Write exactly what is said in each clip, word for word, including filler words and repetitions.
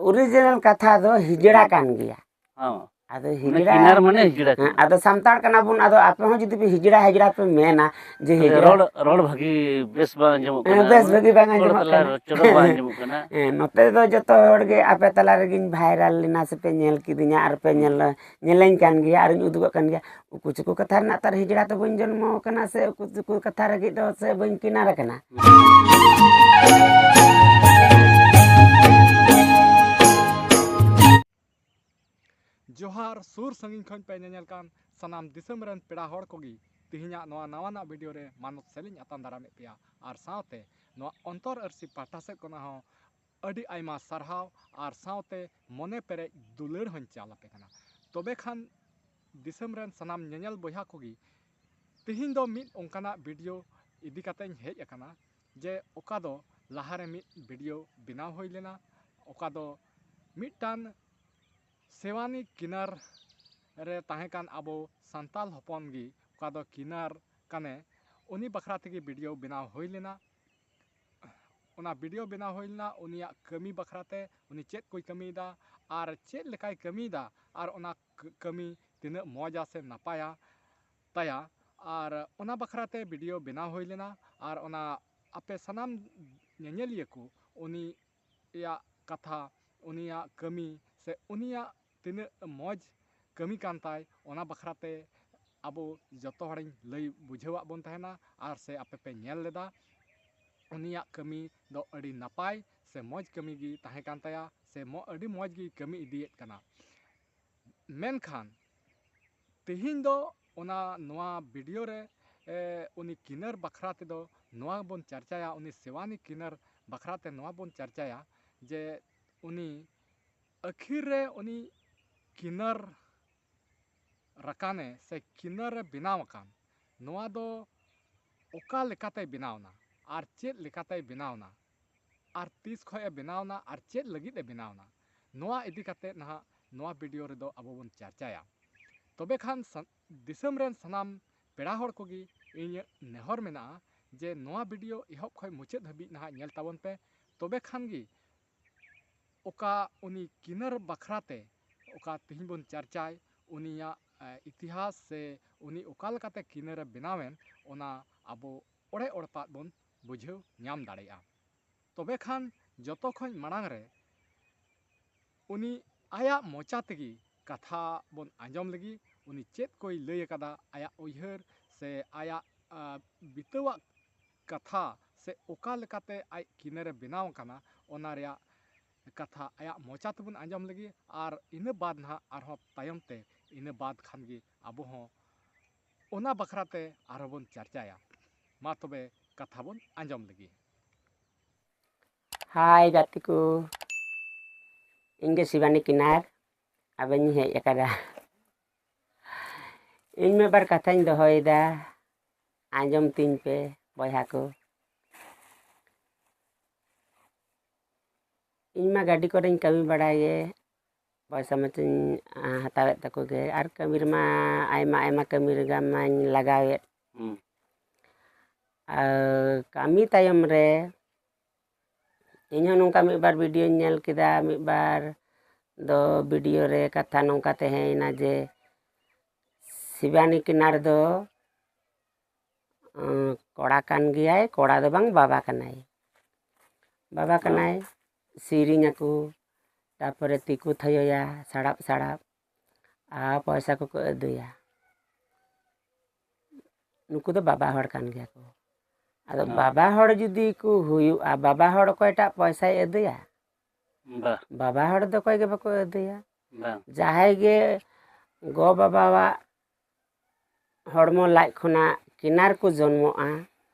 Original ᱠᱟᱛᱷᱟ ᱫᱚ ᱦᱤᱡᱲᱟ ᱠᱟᱱ ᱜᱮᱭᱟ᱾ ᱦᱚᱸ᱾ ᱟᱫᱚ ᱢᱟᱱᱮ ᱦᱤᱡᱲᱟ ᱠᱤᱱᱟᱨ ᱢᱟᱱᱮ ᱦᱤᱡᱲᱟ ᱦᱮᱸ, ᱠᱟᱱᱟ᱾ ᱟᱫᱚ ᱥᱟᱱᱛᱟᱲ ᱠᱟᱱᱟ ᱵᱚᱱ, ᱟᱫᱚ ᱟᱯᱮ ᱦᱚᱸ ᱡᱩᱫᱤ ᱯᱮ ᱦᱤᱡᱲᱟ ᱦᱤᱡᱲᱟ ᱯᱮ ᱢᱮᱱᱟ ᱡᱮ ᱟᱫᱚ ᱦᱤᱡᱲᱟ ᱨᱚᱲ, ᱨᱚᱲ ᱵᱷᱟᱹᱜᱤ ᱵᱮᱥ ᱵᱟᱝ ᱟᱸᱡᱚᱢᱚᱜ ᱦᱮᱸ, ᱠᱟᱱᱟ, ᱵᱮᱥ ᱵᱷᱟᱹᱜᱤ ᱵᱟᱝ ᱦᱚᱲ ᱟᱸᱡᱚᱢᱚᱜ ᱛᱟᱞᱟ ᱠᱟᱱᱟ᱾ ᱨᱮ ᱪᱚᱨᱚᱠ ᱵᱟᱝ ᱟᱸᱡᱚᱢᱚᱜ ᱠᱟᱱᱟ᱾ ᱦᱮᱸ, ᱱᱚᱛᱮ ᱫᱚ ᱡᱚᱛᱚ ᱦᱚᱲ ᱜᱮ ᱟᱯᱮ ᱛᱟᱞᱟ ᱨᱮᱜᱮᱧ ᱵᱷᱟᱭᱨᱟᱞ ᱞᱮᱱᱟ ᱥᱮᱯᱮ ᱧᱮᱞ ᱠᱤᱫᱤᱧᱟ ᱟᱨ ᱯᱮ ᱦᱩᱸ᱾ ᱧᱮᱞ, ᱧᱮᱞᱮᱧ ᱠᱟᱱ ᱜᱮᱭᱟ ᱟᱨᱤᱧ ᱩᱫᱩᱜᱚᱜ ᱠᱟᱱ ᱜᱮᱭᱟ᱾ ᱩᱠᱩ ᱪᱩᱠᱩ ᱠᱟᱛᱷᱟ ᱨᱮᱱᱟᱜ ᱛᱟᱨ ᱦᱤᱡᱲᱟ ᱛᱚ ᱵᱟᱹᱧ ᱡᱚᱱᱢᱚ ᱟᱠᱟᱱᱟ ᱥᱮ ᱩᱠᱩ ᱪᱩᱠᱩ ᱠᱟᱛᱷᱟ ᱞᱟᱹᱜᱤᱫ ᱫᱚ ᱥᱮ ᱵᱟᱹᱧ ᱠᱤᱱᱟᱨ ᱟᱠᱟᱱᱟ᱾ ᱡᱚᱦᱟᱨ, ᱥᱩᱨ ᱥᱟᱺᱜᱤᱧ ᱠᱷᱚᱱ ᱯᱮ ᱧᱮᱧᱮᱞ ᱠᱟᱱ ᱥᱟᱱᱟᱢ ᱫᱤᱥᱚᱢ ᱨᱮᱱ ᱯᱮᱲᱟ ᱦᱚᱲ ᱠᱚᱜᱮ, ᱛᱮᱦᱮᱧᱟᱜ ᱱᱚᱣᱟ ᱱᱟᱣᱟᱱᱟᱜ ᱵᱷᱤᱰᱤᱭᱳ ᱨᱮ ᱢᱟᱱᱚᱛ ᱥᱮᱞᱤᱧ ᱟᱛᱟᱝ ᱫᱟᱨᱟᱢᱮᱫ ᱯᱮᱭᱟ᱾ ᱟᱨ ᱥᱟᱶᱛᱮ ᱱᱚᱣᱟ ᱚᱱᱛᱚᱨ ᱟᱹᱨᱥᱤ ᱯᱟᱦᱴᱟ ᱥᱮᱫ ᱠᱷᱚᱱᱟᱜ ᱦᱚᱸ ᱟᱹᱰᱤ ᱟᱭᱢᱟ ᱥᱟᱨᱦᱟᱣ ᱟᱨ ᱥᱟᱶᱛᱮ ᱢᱚᱱᱮ ᱯᱮᱨᱮᱡ ᱫᱩᱞᱟᱹᱲ ᱦᱚᱸᱧ ᱪᱟᱞ ᱟᱯᱮ ᱠᱟᱱᱟ᱾ ᱛᱚᱵᱮ ᱠᱷᱟᱱ ᱫᱤᱥᱚᱢ ᱨᱮᱱ ᱥᱟᱱᱟᱢ ᱧᱮᱧᱮᱞ ᱵᱚᱭᱦᱟ ᱠᱚᱜᱮ, ᱛᱮᱦᱮᱧ ᱫᱚ ᱢᱤᱫ ᱚᱱᱠᱟᱱᱟᱜ ᱵᱷᱤᱰᱤᱭᱳ ᱤᱫᱤ ᱠᱟᱛᱮᱧ ᱦᱮᱡ ᱟᱠᱟᱱᱟ, ᱡᱮ ᱚᱠᱟ ᱫᱚ ᱞᱟᱦᱟᱨᱮ ᱢᱤᱫ ᱵᱷᱤᱰᱤᱭᱳ ᱵᱮᱱᱟᱣ ᱦᱩᱭ ᱞᱮᱱᱟ, ᱚᱠᱟ ᱫᱚ ᱢᱤᱫᱴᱟᱝ ᱥᱮᱣᱟᱱᱤ ᱠᱤᱱᱟᱨ ᱨᱮ ᱛᱟᱦᱮᱸ ᱠᱟᱱ ᱟᱵᱚ ᱥᱟᱱᱛᱟᱞ ᱦᱚᱯᱚᱱ ᱜᱮ, ᱚᱠᱟ ᱫᱚ ᱠᱤᱱᱟᱨ ᱠᱟᱱᱮ, ᱩᱱᱤ ᱵᱟᱠᱷᱨᱟ ᱛᱮᱜᱮ ᱵᱷᱤᱰᱤᱭᱳ ᱵᱮᱱᱟᱣ ᱦᱩᱭ ᱞᱮᱱᱟ᱾ ᱚᱱᱟ ᱵᱷᱤᱰᱤᱭᱳ ᱵᱮᱱᱟᱣ ᱦᱩᱭ ᱞᱮᱱᱟ ᱩᱱᱤᱭᱟᱜ ᱠᱟᱹᱢᱤ ᱵᱟᱠᱷᱨᱟ ᱛᱮ, ᱩᱱᱤ ᱪᱮᱫ ᱠᱚᱭ ᱠᱟᱹᱢᱤᱭᱮᱫᱟ ᱟᱨ ᱪᱮᱫ ᱞᱮᱠᱟᱭ ᱠᱟᱹᱢᱤᱭᱮᱫᱟ ᱟᱨ ᱚᱱᱟ ᱠᱟᱹ-, ᱠᱟᱹᱢᱤ ᱛᱤᱱᱟᱹᱜ ᱢᱚᱡᱟ ᱥᱮ ᱱᱟᱯᱟᱭᱟ ᱛᱟᱭᱟ᱾ ᱟᱨ ᱚᱱᱟ ᱵᱟᱠᱷᱨᱟ ᱛᱮ ᱵᱷᱤᱰᱤᱭᱳ ᱵᱮᱱᱟᱣ ᱦᱩᱭ ᱞᱮᱱᱟ᱾ ᱟᱨ ᱚᱱᱟ ᱟᱯᱮ ᱥᱟᱱᱟᱢ ᱧᱮᱧᱮᱞᱤᱭᱟᱹ ᱠᱚ ᱩᱱᱤᱭᱟᱜ ᱠᱟᱛᱷᱟ, ᱩᱱᱤᱭᱟᱜ ᱠᱟᱹᱢᱤ ᱥᱮ ᱩᱱᱤᱭᱟᱜ ᱛᱤᱱᱟᱹᱜ ᱢᱚᱡᱽ ᱠᱟᱹᱢᱤ ᱠᱟᱱ ᱛᱟᱭ, ᱚᱱᱟ ᱵᱟᱠᱷᱨᱟ ᱛᱮ ᱟᱵᱚ ᱡᱚᱛᱚ ᱦᱚᱲᱤᱧ ᱞᱟᱹᱭ ᱵᱩᱡᱷᱟᱹᱣᱟᱫ ᱵᱚᱱ ᱛᱟᱦᱮᱱᱟ᱾ ᱟᱨ ᱥᱮ ᱟᱯᱮ ᱯᱮ ᱧᱮᱞ ᱞᱮᱫᱟ, ᱩᱱᱤᱭᱟᱜ ᱠᱟᱹᱢᱤ ᱫᱚ ᱟᱹᱰᱤ ᱱᱟᱯᱟᱭ ᱥᱮ ᱢᱚᱡᱽ ᱠᱟᱹᱢᱤ ᱜᱮ ᱛᱟᱦᱮᱸ ᱠᱟᱱ ᱛᱟᱭᱟ ᱥᱮ ᱢᱚ-, ᱟᱹᱰᱤ ᱢᱚᱡᱽ ᱜᱮ ᱠᱟᱹᱢᱤ ᱤᱫᱤᱭᱮᱫ ᱠᱟᱱᱟ᱾ ᱢᱮᱱᱠᱷᱟᱱ ᱛᱮᱦᱮᱧ ᱫᱚ ᱚᱱᱟ ᱱᱚᱣᱟ ᱵᱷᱤᱰᱤᱭᱳ ᱨᱮ, ᱮ, ᱩᱱᱤ ᱠᱤᱱᱟᱨ ᱵᱟᱠᱷᱨᱟ ᱛᱮᱫᱚ ᱱᱚᱣᱟ ᱵᱚᱱ ᱪᱟᱨᱪᱟᱭᱟ, ᱩᱱᱤ ᱥᱮᱣᱟᱱᱤ ᱠᱤᱱᱟᱨ ᱵᱟᱠᱷᱨᱟ ᱛᱮ ᱱᱚᱣᱟ ᱵᱚᱱ ᱪᱟᱨᱪᱟᱭᱟ ᱡᱮ ᱩᱱᱤ ᱟᱹᱠᱷᱤᱨ ᱨᱮ ᱩᱱᱤ ᱠᱤᱱᱟᱨ ᱨᱟᱠᱟᱱᱮ ᱥᱮ ᱠᱤᱱᱟᱨ ᱮ ᱵᱮᱱᱟᱣ ᱟᱠᱟᱱ, ᱱᱚᱣᱟ ᱫᱚ ᱚᱠᱟ ᱞᱮᱠᱟᱛᱮ ᱵᱮᱱᱟᱣᱱᱟ ᱟᱨ ᱪᱮᱫ ᱞᱮᱠᱟᱛᱮᱭ ᱵᱮᱱᱟᱣᱱᱟ ᱟᱨ ᱛᱤᱥ ᱠᱷᱚᱱ ᱮ ᱵᱮᱱᱟᱣᱱᱟ ᱟᱨ ᱪᱮᱫ ᱞᱟᱹᱜᱤᱫ ᱮ ᱵᱮᱱᱟᱣᱱᱟ, ᱱᱚᱣᱟ ᱤᱫᱤ ᱠᱟᱛᱮ ᱱᱟᱦᱟᱜ ᱱᱚᱣᱟ ᱵᱷᱤᱰᱤᱭᱳ ᱨᱮᱫᱚ ᱟᱵᱚ ᱵᱚᱱ ᱪᱟᱨᱪᱟᱭᱟ᱾ ᱛᱚᱵᱮ ᱠᱷᱟᱱ ᱥᱟ-, ᱫᱤᱥᱚᱢ ᱨᱮᱱ ᱥᱟᱱᱟᱢ ᱯᱮᱲᱟ ᱦᱚᱲ ᱠᱚᱜᱮ ᱤᱧᱟᱹᱜ ᱱᱮᱦᱚᱨ ᱢᱮᱱᱟᱜᱼᱟ ᱡᱮ ᱱᱚᱣᱟ ᱵᱷᱤᱰᱤᱭᱳ ᱮᱦᱚᱵ ᱠᱷᱚᱱ ᱢᱩᱪᱟᱹᱫ ᱦᱟᱹᱵᱤᱡ ᱱᱟᱦᱟᱜ ᱧᱮᱞ ᱛᱟᱵᱚᱱ ᱯᱮ, ᱛᱚᱵᱮ ᱠᱷᱟᱱ ᱜᱮ ᱚᱠᱟ ᱩᱱᱤ ᱠᱤᱱᱟᱹᱨ ᱵᱟᱠᱷᱨᱟ ᱛᱮ ᱚᱠᱟ ᱛᱮᱦᱮᱧ ᱵᱚᱱ ᱪᱟᱨᱪᱟᱭ, ᱩᱱᱤᱭᱟᱜ, ᱮ, ᱤᱛᱤᱦᱟᱥ ᱥᱮ ᱩᱱᱤ ᱚᱠᱟ ᱞᱮᱠᱟᱛᱮ ᱠᱤᱱᱟᱹᱨᱮ ᱵᱮᱱᱟᱣᱮᱱ, ᱚᱱᱟ ᱟᱵᱚ ᱚᱲᱮ ᱚᱲᱯᱟᱫ ᱵᱚᱱ ᱵᱩᱡᱷᱟᱹᱣ ᱧᱟᱢ ᱫᱟᱲᱮᱭᱟᱜᱼᱟ᱾ ᱛᱚᱵᱮ ᱠᱷᱟᱱ ᱡᱚᱛᱚ ᱠᱷᱚᱱ ᱢᱟᱲᱟᱝ ᱨᱮ ᱩᱱᱤ ᱟᱭᱟᱜ ᱢᱚᱪᱟ ᱛᱮᱜᱮ ᱠᱟᱛᱷᱟ ᱵᱚᱱ ᱟᱸᱡᱚᱢ ᱞᱮᱜᱮ, ᱩᱱᱤ ᱪᱮᱫ ᱠᱚᱭ ᱞᱟᱹᱭ ᱟᱠᱟᱫᱟ, ᱟᱭᱟᱜ ᱩᱭᱦᱟᱹᱨ ᱥᱮ ᱟᱭᱟᱜ, ᱟ, ᱵᱤᱛᱟᱹᱣᱟᱜ ᱠᱟᱛᱷᱟ ᱥᱮ ᱚᱠᱟ ᱞᱮᱠᱟᱛᱮ ᱟᱡ ᱠᱤᱱᱟᱹᱨᱮ ᱵᱮᱱᱟᱣ ᱟᱠᱟᱱᱟ, ᱚᱱᱟ ᱨᱮᱭᱟᱜ ᱠᱟᱛᱷᱟ ᱟᱭᱟᱜ ᱢᱚᱪᱟ ᱛᱮᱵᱚᱱ ᱟᱸᱡᱚᱢ ᱞᱮᱜᱮ᱾ ᱟᱨ ᱤᱱᱟᱹ ᱵᱟᱫᱽ ᱱᱟᱦᱟᱜ ᱟᱨᱦᱚᱸ ᱛᱟᱭᱚᱢ ᱛᱮ, ᱤᱱᱟᱹ ᱵᱟᱫᱽ ᱠᱷᱟᱱ ᱜᱮ ᱟᱵᱚ ᱦᱚᱸ ᱚᱱᱟ ᱵᱟᱠᱷᱨᱟ ᱛᱮ ᱟᱨᱦᱚᱸ ᱵᱚᱱ ᱪᱟᱨᱪᱟᱭᱟ᱾ ᱢᱟ ᱛᱚᱵᱮ ᱠᱟᱛᱷᱟ ᱵᱚᱱ ᱟᱸᱡᱚᱢ ᱞᱮᱜᱮ᱾ ᱦᱟᱭ ᱜᱟᱛᱮ ᱠᱚ, ᱤᱧ ᱜᱮ ᱥᱤᱵᱟᱱᱤ ᱠᱤᱱᱟᱨ, ᱟᱵᱮᱱ ᱤᱧ ᱦᱮᱡ ᱟᱠᱟᱫᱟ᱾ ᱤᱧ ᱢᱤᱫ ᱵᱟᱨ ᱠᱟᱛᱷᱟᱧ ᱫᱚᱦᱚᱭᱮᱫᱟ, ᱟᱸᱡᱚᱢ ᱛᱤᱧ ᱯᱮ ᱵᱚᱭᱦᱟ ᱠᱚ᱾ ᱤᱧ ᱢᱟ ᱜᱟᱹᱰᱤ ᱠᱚᱨᱮᱧ ᱠᱟᱹᱢᱤ ᱵᱟᱲᱟᱭ ᱜᱮ, ᱯᱚᱭᱥᱟ ᱢᱟᱪᱚᱧ, ᱟ, ᱦᱟᱛᱟᱣᱮᱫ ᱛᱟᱠᱚ ᱜᱮ, ᱟᱨ ᱠᱟᱹᱢᱤ ᱨᱮᱢᱟ ᱟᱭᱢᱟ ᱟᱭᱢᱟ ᱠᱟᱹᱢᱤ ᱨᱮᱜᱮ ᱢᱟᱧ ᱞᱟᱜᱟᱣᱮᱫ᱾ ᱦᱩᱸ᱾ ᱟᱨ ᱠᱟᱹᱢᱤ ᱛᱟᱭᱚᱢ ᱨᱮ ᱤᱧᱦᱚᱸ ᱱᱚᱝᱠᱟ ᱢᱤᱫ ᱵᱟᱨ ᱵᱷᱤᱰᱤᱭᱳᱧ ᱧᱮᱞ ᱠᱮᱫᱟ, ᱢᱤᱫ ᱵᱟᱨ ᱫᱚ ᱵᱷᱤᱰᱤᱭᱳ ᱨᱮ ᱠᱟᱛᱷᱟ ᱱᱚᱝᱠᱟ ᱛᱟᱦᱮᱸᱭᱮᱱᱟ ᱡᱮ ᱥᱤᱵᱟᱱᱤ ᱠᱤᱱᱟᱨ ᱫᱚ, ᱩᱸ, ᱠᱚᱲᱟ ᱠᱟᱱ ᱜᱮᱭᱟᱭ, ᱠᱚᱲᱟ ᱫᱚ ᱵᱟᱝ, ᱵᱟᱵᱟ ᱠᱟᱱᱟᱭ, ᱵᱟᱵᱟ ᱦᱮᱸ᱾ ᱠᱟᱱᱟᱭ, ᱥᱮᱨᱮᱧ ᱟᱠᱚ, ᱛᱟᱨᱯᱚᱨᱮ ᱛᱤ ᱠᱚ ᱛᱷᱟᱭᱚᱭᱟ ᱥᱟᱲᱟᱯ ᱥᱟᱲᱟᱯ, ᱟᱨ ᱯᱚᱭᱥᱟ ᱠᱚᱠᱚ ᱟᱹᱫᱟᱹᱭᱟ᱾ ᱱᱩᱠᱩ ᱫᱚ ᱵᱟᱵᱟ ᱦᱚᱲ ᱠᱟᱱ ᱜᱮᱭᱟ ᱠᱚ᱾ ᱟᱫᱚ ᱦᱮᱸ᱾ ᱵᱟᱵᱟ ᱦᱚᱲ ᱡᱩᱫᱤ ᱠᱚ ᱦᱩᱭᱩᱜᱼᱟ, ᱵᱟᱵᱟ ᱦᱚᱲ ᱚᱠᱚᱭᱴᱟᱜ ᱯᱚᱭᱥᱟᱭ ᱟᱹᱫᱟᱹᱭᱟ? ᱵᱟ, ᱵᱟᱵᱟ ᱦᱚᱲ ᱫᱚ ᱚᱠᱚᱭ ᱜᱮ ᱵᱟᱠᱚ ᱟᱹᱫᱟᱹᱭᱟ᱾ ᱵᱟᱝ᱾ ᱡᱟᱦᱟᱸᱭ ᱜᱮ ᱜᱚ ᱵᱟᱵᱟᱣᱟᱜ ᱦᱚᱲᱢᱚ ᱞᱟᱡ ᱠᱷᱚᱱᱟᱜ ᱠᱤᱱᱟᱨ ᱠᱚ ᱡᱚᱱᱢᱚᱜᱼᱟ,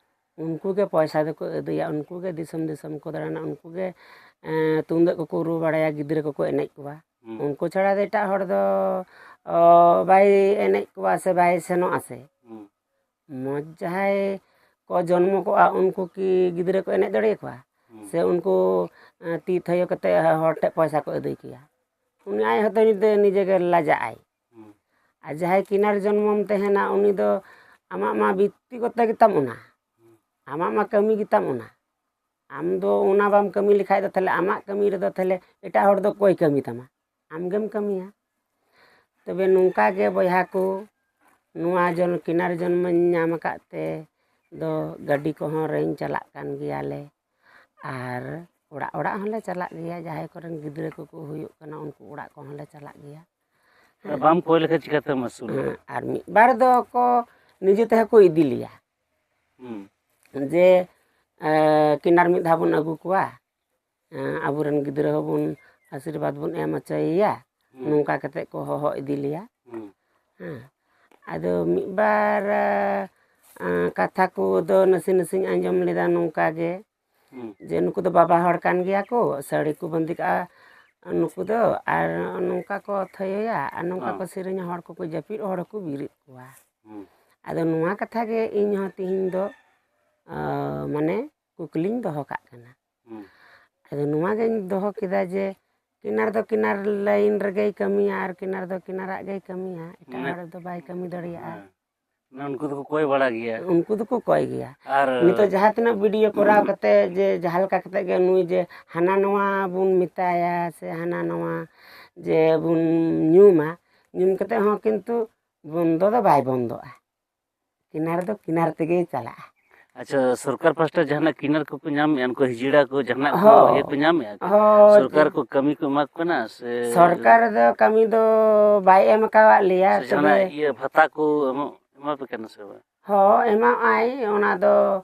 ᱩᱱᱠᱩ ᱜᱮ ᱯᱚᱭᱥᱟ ᱫᱚᱠᱚ ᱟᱹᱫᱟᱹᱭᱟ, ᱩᱱᱠᱩ ᱜᱮ ᱫᱤᱥᱚᱢ ᱫᱤᱥᱚᱢ ᱠᱚ ᱫᱟᱬᱟᱱᱟ, ᱩᱱᱠᱩ ᱜᱮ, ᱮᱸ, ᱛᱩᱢᱫᱟᱹᱜ ᱠᱚᱠᱚ ᱨᱩ ᱵᱟᱲᱟᱭᱟ, ᱜᱤᱫᱽᱨᱟᱹ ᱠᱚᱠᱚ ᱮᱱᱮᱡ ᱠᱚᱣᱟ᱾ ᱦᱩᱸ᱾ ᱩᱱᱠᱩ ᱪᱷᱟᱲᱟ ᱫᱚ ᱮᱴᱟᱜ ᱦᱚᱲ ᱫᱚ, ᱚ, ᱵᱟᱭ ᱮᱱᱮᱡ ᱠᱚᱣᱟ ᱥᱮ ᱵᱟᱭ ᱥᱮᱱᱚᱜᱼᱟ ᱥᱮ᱾ ᱦᱩᱸ᱾ ᱢᱚᱡᱽ ᱡᱟᱦᱟᱸᱭ ᱠᱚ ᱡᱚᱱᱢᱚ ᱠᱚᱜᱼᱟ, ᱩᱱᱠᱩ ᱠᱤ ᱜᱤᱫᱽᱨᱟᱹ ᱠᱚ ᱮᱱᱮᱡ ᱫᱟᱲᱮᱭᱟᱠᱚᱣᱟ? ᱦᱩᱸ᱾ ᱥᱮ ᱩᱱᱠᱩ, ᱮᱸ, ᱛᱤ ᱛᱷᱟᱭᱚ ᱠᱟᱛᱮ ᱦᱚᱲ ᱴᱷᱮᱱ ᱯᱚᱭᱥᱟ ᱠᱚ ᱟᱹᱫᱟᱹᱭ ᱠᱮᱭᱟ? ᱩᱱᱤ ᱟᱡ ᱦᱚᱸᱛᱚ ᱱᱤᱡᱮ, ᱱᱤᱡᱮ ᱜᱮ ᱞᱟᱡᱟᱜ ᱟᱭ᱾ ᱦᱩᱸ᱾ ᱟᱨ ᱡᱟᱦᱟᱸᱭ ᱠᱤᱱᱟᱨ ᱡᱚᱱᱢᱚᱢ ᱛᱟᱦᱮᱱᱟ, ᱩᱱᱤ ᱫᱚ ᱟᱢᱟᱜ ᱢᱟ ᱵᱤᱛᱛᱤ ᱠᱚᱛᱮ ᱜᱮᱛᱟᱢ ᱚᱱᱟ, ᱟᱢᱟᱜ ᱢᱟ ᱠᱟᱹᱢᱤ ᱜᱮᱛᱟᱢ ᱚᱱᱟ᱾ ᱟᱢ ᱫᱚ ᱚᱱᱟ ᱵᱟᱢ ᱠᱟᱹᱢᱤ ᱞᱮᱠᱷᱟᱡ ᱫᱚ ᱛᱟᱦᱞᱮ ᱟᱢᱟᱜ ᱠᱟᱹᱢᱤ ᱨᱮᱫᱚ ᱛᱟᱦᱞᱮ ᱮᱴᱟᱜ ᱦᱚᱲ ᱫᱚ ᱚᱠᱚᱭ ᱠᱟᱹᱢᱤ ᱛᱟᱢᱟ? ᱟᱢ ᱜᱮᱢ ᱠᱟᱹᱢᱤᱭᱟ᱾ ᱛᱚᱵᱮ ᱱᱚᱝᱠᱟ ᱜᱮ ᱵᱚᱭᱦᱟ ᱠᱚ, ᱱᱚᱣᱟ ᱡᱚᱱ-, ᱠᱤᱱᱟᱨ ᱡᱚᱱᱢᱚᱧ ᱧᱟᱢ ᱟᱠᱟᱫ ᱛᱮ ᱫᱚ ᱜᱟᱹᱰᱤ ᱠᱚᱦᱚᱸ ᱨᱮᱧ ᱪᱟᱞᱟᱜ ᱠᱟᱱ ᱜᱮᱭᱟᱞᱮ᱾ ᱟᱨ ᱚᱲᱟᱜ ᱚᱲᱟᱜ ᱦᱚᱸᱞᱮ ᱪᱟᱞᱟᱜ ᱜᱮᱭᱟ, ᱡᱟᱦᱟᱸᱭ ᱠᱚᱨᱮᱱ ᱜᱤᱫᱽᱨᱟᱹ ᱠᱚᱠᱚ ᱦᱩᱭᱩᱜ ᱠᱟᱱᱟ ᱩᱱᱠᱩ ᱚᱲᱟᱜ ᱠᱚᱦᱚᱸ ᱞᱮ ᱪᱟᱞᱟᱜ ᱜᱮᱭᱟ᱾ ᱟᱨ ᱵᱟᱢ ᱠᱚᱭ ᱞᱮᱠᱷᱟᱱ ᱪᱤᱠᱟᱹᱛᱮᱢ ᱟᱹᱥᱩᱞᱚᱜᱼᱟ? ᱦᱮᱸ, ᱟᱨ ᱢᱤᱫ ᱵᱟᱨ ᱫᱚ ᱠᱚ ᱱᱤᱡᱮ ᱛᱮᱦᱚᱸ ᱠᱚ ᱤᱫᱤ ᱞᱮᱭᱟ᱾ ᱦᱩᱸ᱾ ᱡᱮ, ᱮ, ᱠᱤᱱᱟᱨ ᱢᱤᱫ ᱫᱷᱟᱣ ᱵᱚᱱ ᱟᱹᱜᱩ ᱠᱚᱣᱟ, ᱮ, ᱟᱵᱚᱨᱮᱱ ᱜᱤᱫᱽᱨᱟᱹ ᱦᱚᱸᱵᱚᱱ ᱟᱥᱤᱨᱵᱟᱫᱽ ᱵᱚᱱ ᱮᱢ ᱦᱚᱪᱚᱭᱮᱭᱟ, ᱦᱩᱸ᱾ ᱱᱚᱝᱠᱟ ᱠᱟᱛᱮ ᱠᱚ ᱦᱚᱦᱚ ᱤᱫᱤ ᱞᱮᱭᱟ᱾ ᱦᱩᱸ᱾ ᱦᱮᱸ, ᱟᱫᱚ ᱢᱤᱫ ᱵᱟᱨ, ᱮ, ᱠᱟᱛᱷᱟ ᱠᱚᱫᱚ ᱱᱟᱥᱮ ᱱᱟᱥᱮᱧ ᱟᱸᱡᱚᱢ ᱞᱮᱫᱟ ᱱᱚᱝᱠᱟ ᱜᱮ, ᱦᱩᱸ᱾ ᱡᱮ ᱱᱩᱠᱩ ᱫᱚ ᱵᱟᱵᱟ ᱦᱚᱲ ᱠᱟᱱ ᱜᱮᱭᱟ ᱠᱚ, ᱥᱟᱹᱲᱤ ᱠᱚ ᱵᱟᱸᱫᱮ ᱠᱟᱜᱼᱟ ᱱᱩᱠᱩ ᱫᱚ, ᱟᱨ ᱱᱚᱝᱠᱟ ᱠᱚ ᱛᱷᱟᱹᱭᱟᱹᱭᱟ, ᱟᱨ ᱱᱚᱝᱠᱟ ᱦᱚᱸ᱾ ᱠᱚ ᱥᱮᱨᱮᱧᱟ, ᱦᱚᱲ ᱠᱚᱠᱚ ᱡᱟᱹᱯᱤᱫ, ᱦᱚᱲ ᱦᱚᱸᱠᱚ ᱵᱮᱨᱮᱫ ᱠᱚᱣᱟ᱾ ᱦᱩᱸ᱾ ᱟᱫᱚ ᱱᱚᱣᱟ ᱠᱟᱛᱷᱟ ᱜᱮ ᱤᱧ ᱦᱚᱸ ᱛᱤᱦᱤᱧ ᱫᱚ, ᱟ, ᱢᱟᱱᱮ ᱠᱩᱠᱞᱤᱧ ᱫᱚᱦᱚ ᱠᱟᱜ ᱠᱟᱱᱟ᱾ ᱦᱩᱸ᱾ ᱟᱫᱚ ᱱᱚᱣᱟ ᱜᱤᱧ ᱫᱚᱦᱚ ᱠᱮᱫᱟ ᱡᱮ ᱠᱤᱱᱟᱨ ᱫᱚ ᱠᱤᱱᱟᱨ ᱞᱟᱭᱤᱱ ᱨᱮᱜᱮᱭ ᱠᱟᱹᱢᱤᱭᱟ ᱟᱨ ᱠᱤᱱᱟᱨ ᱫᱚ ᱠᱤᱱᱟᱨᱟᱜ ᱜᱮᱭ ᱠᱟᱹᱢᱤᱭᱟ, ᱮᱴᱟᱜ ᱢᱟᱱᱮ ᱦᱚᱲ ᱫᱚ ᱵᱟᱭ ᱠᱟᱹᱢᱤ ᱫᱟᱲᱮᱭᱟᱜᱼᱟ᱾ ᱦᱮᱸ᱾ ᱢᱟᱱᱮ ᱩᱱᱠᱩ ᱫᱚᱠᱚ ᱠᱚᱭ ᱵᱟᱲᱟ ᱜᱮᱭᱟ᱾ ᱩᱱᱠᱩ ᱫᱚᱠᱚ ᱠᱚᱭ ᱜᱮᱭᱟ᱾ ᱟᱨ ᱱᱤᱛᱚᱜ ᱡᱟᱦᱟᱸ ᱛᱤᱱᱟᱹᱜ ᱵᱷᱤᱰᱤᱭᱳ ᱠᱚᱨᱟᱣ ᱠᱟᱛᱮ ᱡᱮ ᱡᱟᱦᱟᱸ ᱞᱮᱠᱟ ᱠᱟᱛᱮ ᱜᱮ ᱱᱩᱭ ᱡᱮ ᱦᱟᱱᱟ ᱱᱚᱣᱟ ᱵᱚᱱ ᱢᱮᱛᱟᱭᱟ ᱥᱮ ᱦᱟᱱᱟ ᱱᱚᱣᱟ ᱡᱮ ᱵᱚᱱ ᱧᱩᱢᱟ, ᱧᱩᱢ ᱠᱟᱛᱮ ᱦᱚᱸ ᱠᱤᱱᱛᱩ ᱵᱚᱱᱫᱚ ᱫᱚ ᱵᱟᱭ ᱵᱚᱱᱫᱚᱜᱼᱟ᱾ ᱠᱤᱱᱟᱨ ᱫᱚ ᱠᱤᱱᱟᱨ ᱛᱮᱜᱮᱭ ᱪᱟᱞᱟᱜᱼᱟ᱾ ᱟᱪᱪᱷᱟ, ᱥᱚᱨᱠᱟᱨ ᱯᱟᱥᱴᱟ ᱡᱟᱦᱟᱱᱟᱜ ᱠᱤᱱᱟᱨ ᱠᱚᱯᱮ ᱧᱟᱢᱮᱜᱼᱟ? ᱩᱱᱠᱩ ᱦᱤᱡᱲᱟ ᱠᱚ ᱡᱟᱦᱟᱱᱟᱜ ᱠᱚ ᱦᱚᱸ᱾ ᱤᱭᱟᱹ ᱯᱮ ᱧᱟᱢᱮᱜᱼᱟ? ᱦᱳᱭ᱾ ᱥᱚᱨᱠᱟᱨ ᱠᱚ ᱠᱟᱹᱢᱤ ᱠᱚ ᱮᱢᱟ ᱠᱚ ᱠᱟᱱᱟ ᱥᱮ? ᱥᱚᱨᱠᱟᱨ ᱫᱚ ᱠᱟᱹᱢᱤ ᱫᱚ ᱵᱟᱭ ᱮᱢ ᱟᱠᱟᱣᱟᱫ ᱞᱮᱭᱟ, ᱥᱮ ᱡᱟᱦᱟᱱᱟᱜ ᱛᱚᱵᱮ ᱤᱭᱟᱹ ᱵᱷᱟᱛᱟ ᱠᱚ ᱮᱢᱚᱜ, ᱮᱢᱟ ᱯᱮ ᱠᱟᱱᱟ ᱥᱮ ᱵᱟᱝ? ᱦᱚᱸ, ᱮᱢᱚᱜᱼᱟᱭ, ᱚᱱᱟ ᱫᱚ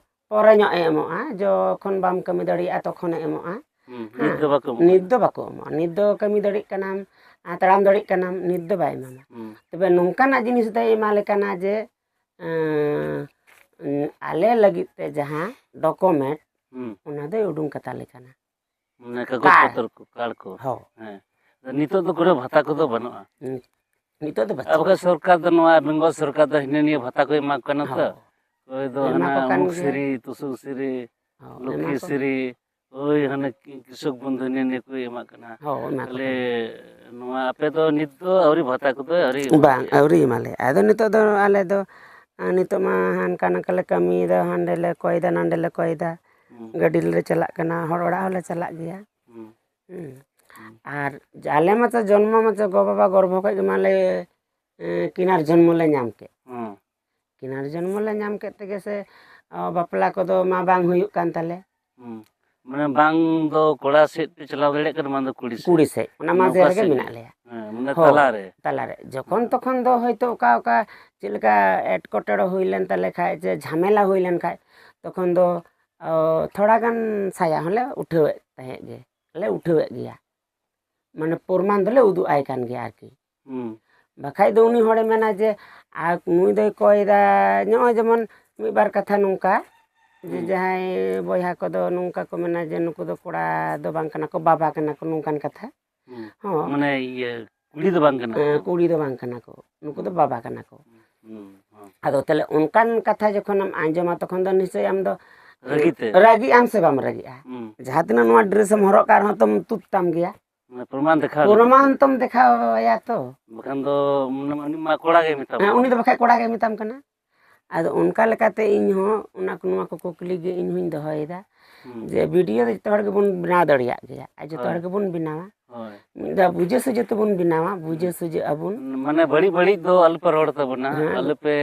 ᱯᱚᱨᱮ ᱧᱚᱜ ᱮ ᱮᱢᱚᱜᱼᱟ, ᱡᱚᱠᱷᱚᱱ ᱵᱟᱢ ᱠᱟᱹᱢᱤ ᱫᱟᱲᱮᱭᱟᱜᱼᱟ ᱛᱚᱠᱷᱚᱱᱮ ᱮᱢᱚᱜᱼᱟ᱾ ᱦᱩᱸ, ᱦᱮᱸ, ᱱᱤᱛ ᱫᱚ ᱵᱟᱠᱚ ᱮᱢᱚᱜ ᱱᱤᱛ ᱠᱟᱱᱟ? ᱫᱚ ᱵᱟᱠᱚ ᱮᱢᱚᱜᱼᱟ᱾ ᱱᱤᱛ ᱫᱚ ᱠᱟᱹᱢᱤ ᱫᱟᱲᱮᱭᱟᱜ ᱠᱟᱱᱟᱢ, ᱟᱨ ᱛᱟᱲᱟᱢ ᱫᱟᱲᱮᱭᱟᱜ ᱠᱟᱱᱟᱢ, ᱱᱤᱛ ᱫᱚ ᱵᱟᱭ ᱮᱢᱟᱢᱟ᱾ ᱦᱩᱸ᱾ ᱛᱚᱵᱮ ᱱᱚᱝᱠᱟᱱᱟᱜ ᱡᱤᱱᱤᱥ ᱫᱚᱭ ᱮᱢᱟ ᱞᱮ ᱠᱟᱱᱟ ᱡᱮ, ᱮᱸ, ᱟᱞᱮ ᱞᱟᱹᱜᱤᱫ ᱛᱮ ᱡᱟᱦᱟᱸ ᱰᱚᱠᱩᱢᱮᱱᱴ, ᱦᱩᱸ᱾ ᱚᱱᱟ ᱫᱚᱭ ᱩᱰᱩᱝ ᱠᱟᱛᱟ ᱞᱮ ᱠᱟᱱᱟ᱾ ᱢᱟᱱᱮ ᱠᱟᱜᱚᱡᱽ ᱠᱟᱨᱰ᱾ ᱯᱚᱛᱨ ᱠᱚ, ᱠᱟᱨᱰ ᱠᱚ᱾ ᱦᱚᱸ᱾ ᱦᱮᱸ᱾ ᱱᱤᱛᱚᱜ ᱫᱚ ᱠᱳᱱᱳ ᱵᱷᱟᱛᱟ ᱠᱚᱫᱚ ᱵᱟᱹᱱᱩᱜᱼᱟ᱾ ᱦᱩᱸ᱾ ᱱᱤᱛᱚᱜ ᱫᱚ ᱵᱟᱹᱪᱩᱜ᱾ ᱟᱨ ᱵᱟᱠᱷᱟᱡ ᱥᱚᱨᱠᱟᱨ ᱫᱚ, ᱱᱚᱣᱟ ᱵᱮᱝᱜᱚᱞ ᱥᱚᱨᱠᱟᱨ ᱫᱚ ᱦᱤᱱᱟᱹ ᱱᱤᱭᱟᱹ ᱵᱷᱟᱛᱟ ᱠᱚᱭ ᱮᱢᱟ ᱠᱚ ᱠᱟᱱᱟ ᱛᱚ᱾ ᱦᱚᱸ᱾ ᱚᱠᱚᱭ ᱫᱚ ᱮᱢᱟ ᱦᱟᱱᱟ ᱠᱚ ᱠᱟᱱ ᱚᱢᱩᱠ ᱜᱮᱭᱟ᱾ ᱥᱤᱨᱤ, ᱛᱩᱥᱩᱠ ᱥᱤᱨᱤ, ᱦᱚᱸ, ᱞᱚᱠᱠᱷᱤ ᱮᱢᱟ ᱠᱚ᱾ ᱥᱤᱨᱤ, ᱳᱭ ᱦᱟᱱᱮ ᱠᱤ-, ᱠᱨᱤᱥᱚᱠ ᱵᱚᱱᱫᱷᱩ ᱦᱤᱱᱟᱹ ᱱᱤᱭᱟᱹ ᱠᱚᱭ ᱮᱢᱟ ᱠᱟᱱᱟ᱾ ᱦᱚᱸ, ᱮᱢᱟ ᱠᱚ ᱛᱟᱦᱞᱮ ᱠᱟᱱ ᱜᱮᱭᱟ᱾ ᱱᱚᱣᱟ ᱟᱯᱮ ᱫᱚ ᱱᱤᱛ ᱫᱚ ᱟᱹᱣᱨᱤ ᱵᱷᱟᱛᱟ ᱠᱚᱫᱚ ᱟᱹᱣᱨᱤ ᱮᱢᱟ ᱵᱟᱝ, ᱯᱮᱭᱟ? ᱟᱹᱣᱨᱤ ᱮᱢᱟ ᱞᱮᱭᱟ᱾ ᱟᱫᱚ ᱱᱤᱛᱚᱜ ᱫᱚ ᱟᱞᱮ ᱫᱚ, ᱟᱸ, ᱱᱤᱛᱚᱜ ᱢᱟ ᱦᱟᱱᱠᱟ ᱱᱟᱝᱠᱟ ᱞᱮ ᱠᱟᱹᱢᱤᱭᱮᱫᱟ, ᱦᱟᱸᱰᱮ ᱞᱮ ᱠᱚᱭᱫᱟ, ᱱᱟᱸᱰᱮ ᱞᱮ ᱠᱚᱭᱫᱟ᱾ ᱦᱩᱸ᱾ ᱜᱟᱹᱰᱤ ᱞᱮ ᱪᱟᱞᱟᱜ ᱠᱟᱱᱟ, ᱦᱚᱲ ᱚᱲᱟᱜ ᱦᱚᱸᱞᱮ ᱪᱟᱞᱟᱜ ᱜᱮᱭᱟ᱾ ᱦᱩᱸ᱾ ᱦᱩᱸ᱾ ᱦᱩᱸ᱾ ᱟᱨ ᱟᱞᱮ ᱢᱟᱛᱚ ᱡᱚᱱᱢᱚ ᱢᱟᱛᱚ ᱜᱚ ᱵᱟᱵᱟ ᱜᱚᱨᱵᱷᱚ ᱠᱷᱚᱡ ᱜᱮ ᱢᱟᱞᱮ, ᱮᱸ, ᱠᱤᱱᱟᱨ ᱡᱚᱱᱢᱚ ᱞᱮ ᱧᱟᱢ ᱠᱮᱫ᱾ ᱦᱩᱸ᱾ ᱠᱤᱱᱟᱨ ᱡᱚᱱᱢᱚ ᱞᱮ ᱧᱟᱢ ᱠᱮᱫ ᱛᱮᱜᱮ ᱥᱮ, ᱚ, ᱵᱟᱯᱞᱟ ᱠᱚᱫᱚ ᱢᱟ ᱵᱟᱝ ᱦᱩᱭᱩᱜ ᱠᱟᱱ ᱛᱟᱞᱮ᱾ ᱦᱩᱸ᱾ ᱢᱟᱱᱮ ᱵᱟᱝ ᱫᱚ ᱠᱚᱲᱟ ᱥᱮᱫ ᱯᱮ ᱪᱟᱞᱟᱣ ᱫᱟᱲᱮᱭᱟᱜ ᱠᱟᱱᱟ, ᱵᱟᱝ ᱫᱚ ᱠᱩᱲᱤ ᱥᱮᱫ᱾ ᱠᱩᱲᱤ ᱥᱮᱫ, ᱚᱱᱟ ᱢᱟᱱᱮ ᱢᱟᱡᱷᱮ ᱚᱠᱟ ᱨᱮᱜᱮ ᱥᱮᱫ ᱢᱮᱱᱟᱜ ᱜᱮ? ᱞᱮᱭᱟ᱾ ᱦᱮᱸ, ᱢᱟᱱᱮ ᱦᱳᱭ, ᱛᱟᱞᱟᱨᱮ᱾ ᱛᱟᱞᱟᱨᱮ᱾ ᱡᱚᱠᱷᱚᱱ ᱦᱮᱸ᱾ ᱛᱚᱠᱷᱚᱱ ᱫᱚ ᱦᱚᱭᱛᱳ ᱚᱠᱟ ᱚᱠᱟ ᱪᱮᱫ ᱞᱮᱠᱟ ᱮᱴᱠᱮᱴᱚᱬᱮ ᱦᱩᱭ ᱞᱮᱱ ᱛᱟᱞᱮ ᱠᱷᱟᱡ, ᱡᱮ ᱡᱷᱟᱢᱮᱞᱟ ᱦᱩᱭ ᱞᱮᱱ ᱠᱷᱟᱡ, ᱛᱚᱠᱷᱚᱱ ᱫᱚ, ᱚ, ᱛᱷᱚᱲᱟ ᱜᱟᱱ ᱥᱟᱭᱟ ᱦᱚᱸᱞᱮ ᱩᱴᱷᱟᱹᱣᱮᱫ ᱛᱟᱦᱮᱸᱫ ᱜᱮ, ᱞᱮ ᱩᱴᱷᱟᱹᱣᱮᱫ ᱜᱮᱭᱟ᱾ ᱢᱟᱱᱮ ᱯᱨᱚᱢᱟᱱ ᱫᱚᱞᱮ ᱩᱫᱩᱜ ᱟᱭ ᱠᱟᱱ ᱜᱮᱭᱟ ᱟᱨᱠᱤ᱾ ᱦᱩᱸ᱾ ᱵᱟᱠᱷᱟᱡ ᱫᱚ ᱩᱱᱤ ᱦᱚᱲᱮ ᱢᱮᱱᱟ ᱡᱮ, "ᱟᱨ ᱱᱩᱭ ᱫᱚᱭ ᱠᱚᱭ ᱫᱟ", ᱱᱚᱜᱼᱚᱭ ᱡᱮᱢᱚᱱ ᱢᱤᱫ ᱵᱟᱨ ᱠᱟᱛᱷᱟ ᱱᱚᱝᱠᱟ, ᱡᱮ ᱦᱩᱸ᱾ ᱡᱟᱦᱟᱸᱭ ᱵᱚᱭᱦᱟ ᱠᱚᱫᱚ ᱱᱚᱝᱠᱟ ᱠᱚ ᱢᱮᱱᱟ ᱡᱮ, "ᱱᱩᱠᱩ ᱫᱚ ᱠᱚᱲᱟ ᱫᱚ ᱵᱟᱝ ᱠᱟᱱᱟ ᱠᱚ, ᱵᱟᱵᱟ ᱠᱟᱱᱟ ᱠᱚ", ᱱᱚᱝᱠᱟᱱ ᱠᱟᱛᱷᱟ᱾ ᱦᱩᱸ᱾ ᱦᱚᱸ᱾ ᱢᱟᱱᱮ ᱤᱭᱟᱹ, ᱠᱩᱲᱤ ᱫᱚ ᱵᱟᱝ ᱠᱟᱱᱟ ᱦᱮᱸ, ᱠᱚ᱾ ᱠᱩᱲᱤ ᱫᱚ ᱵᱟᱝ ᱠᱟᱱᱟ ᱠᱚ, ᱱᱩᱠᱩ ᱫᱚ ᱦᱩᱸ᱾ ᱵᱟᱵᱟ ᱠᱟᱱᱟ ᱠᱚ᱾ ᱦᱩᱸ, ᱦᱩᱸ᱾ ᱟᱫᱚ ᱛᱟᱦᱞᱮ ᱚᱱᱠᱟᱱ ᱠᱟᱛᱷᱟ ᱡᱚᱠᱷᱚᱱᱮᱢ ᱟᱸᱡᱚᱢᱟ, ᱛᱚᱠᱷᱚᱱ ᱫᱚ ᱱᱤᱥᱪᱳᱭ ᱟᱢ ᱫᱚ ᱨᱟᱹᱜᱤ ᱛᱮ᱾ ᱨᱟᱹᱜᱤᱜ ᱟᱢ ᱥᱮ ᱵᱟᱢ ᱨᱟᱹᱜᱤᱜᱼᱟ? ᱦᱩᱸ᱾ ᱡᱟᱦᱟᱸ ᱛᱤᱱᱟᱹᱜ ᱱᱚᱣᱟ dress ᱮᱢ ᱦᱚᱨᱚᱜ ᱠᱟᱜ ᱨᱮᱦᱚᱸ ᱛᱚᱢ ᱛᱩᱫ ᱛᱟᱢ ᱜᱮᱭᱟ᱾ ᱢᱟᱱᱮ ᱯᱨᱚᱢᱟᱱ ᱫᱮᱠᱷᱟᱣ ᱞᱟᱹᱜᱤᱫ ᱯᱨᱚᱢᱟᱱ ᱛᱮ᱾ ᱛᱚᱢ ᱫᱮᱠᱷᱟᱣ ᱟᱭᱟ ᱛᱚ᱾ ᱵᱟᱠᱷᱟᱱ ᱫᱚ ᱢᱟᱱᱮ ᱩᱱᱤ ᱢᱟ ᱠᱚᱲᱟ ᱜᱮ ᱢᱮᱛᱟᱢ ᱦᱮᱸ, ᱠᱟᱱᱟ᱾ ᱩᱱᱤ ᱫᱚ ᱵᱟᱠᱷᱟᱡ ᱠᱚᱲᱟ ᱜᱮ ᱢᱮᱛᱟᱢ ᱠᱟᱱᱟ᱾ ᱟᱫᱚ ᱚᱱᱠᱟ ᱞᱮᱠᱟᱛᱮ ᱤᱧ ᱦᱚᱸ ᱚᱱᱟ ᱠᱚ, ᱱᱚᱣᱟ ᱠᱚ ᱠᱩᱠᱞᱤ ᱜᱮ ᱤᱧ ᱦᱚᱸᱧ ᱫᱚᱦᱚᱭᱮᱫᱟ ᱦᱩᱸ᱾ ᱡᱮ video ᱫᱚ ᱡᱚᱛᱚ ᱦᱚᱲ ᱜᱮᱵᱚᱱ ᱵᱮᱱᱟᱣ ᱫᱟᱲᱮᱭᱟᱜ ᱜᱮᱭᱟ ᱟᱨ ᱡᱚᱛᱚ ᱦᱳᱭ᱾ ᱦᱚᱲ ᱜᱮᱵᱚᱱ ᱵᱮᱱᱟᱣᱟ᱾ ᱦᱳᱭ᱾ ᱢᱤᱫ ᱫᱷᱟᱣ ᱵᱩᱡᱷᱟᱹ ᱥᱩᱡᱷᱟᱹ ᱛᱮᱵᱚᱱ ᱵᱮᱱᱟᱣᱟ, ᱵᱩᱡᱷᱟᱹ ᱦᱩᱸ᱾ ᱥᱩᱡᱷᱟᱹ ᱟᱵᱚᱱ᱾ ᱢᱟᱱᱮ ᱵᱟᱹᱲᱤᱡ ᱵᱟᱹᱲᱤᱡ ᱫᱚ ᱟᱞᱚᱯᱮ ᱨᱚᱲ ᱛᱟᱵᱚᱱᱟ, ᱦᱮᱸ᱾ ᱟᱞᱚᱯᱮ,